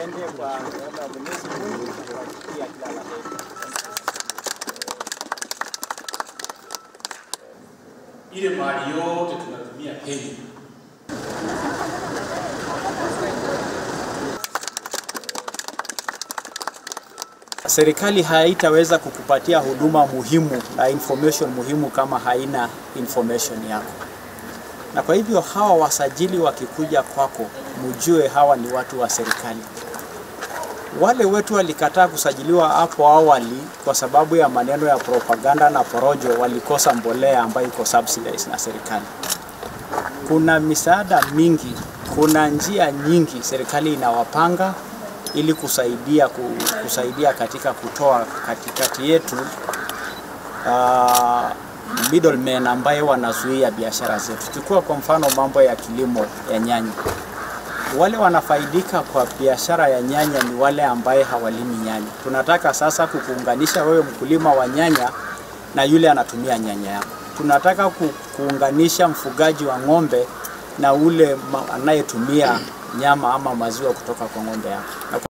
Tuende kwa neema ya Mwenyezi Mungu na kuwatakia kila la heri. Ile mali yote tunatumia Kenya. Serikali haitaweza kukupatia huduma muhimu na information muhimu kama haina information yako. Na kwa hivyo hawa wasajili wakikuja kwako, mjue hawa ni watu wa serikali. Wale wetu walikataa kusajiliwa hapo awali kwa sababu ya maneno ya propaganda na porojo, walikosa mbolea ambayo iko subsidized na serikali. Kuna misaada mingi, kuna njia nyingi serikali inawapanga ili kusaidia katika kutoa katikati yetu middlemen ambaye wanazuia biashara zetu. Chukua kwa mfano mambo ya kilimo ya nyanya. Wale wanafaidika kwa biashara ya nyanya ni wale ambaye hawalimi nyanya. Tunataka sasa kukuunganisha wewe mkulima wa nyanya na yule anatumia nyanya yako. Tunataka kuunganisha mfugaji wa ng'ombe na ule anayetumia nyama ama maziwa kutoka kwa ng'ombe yako.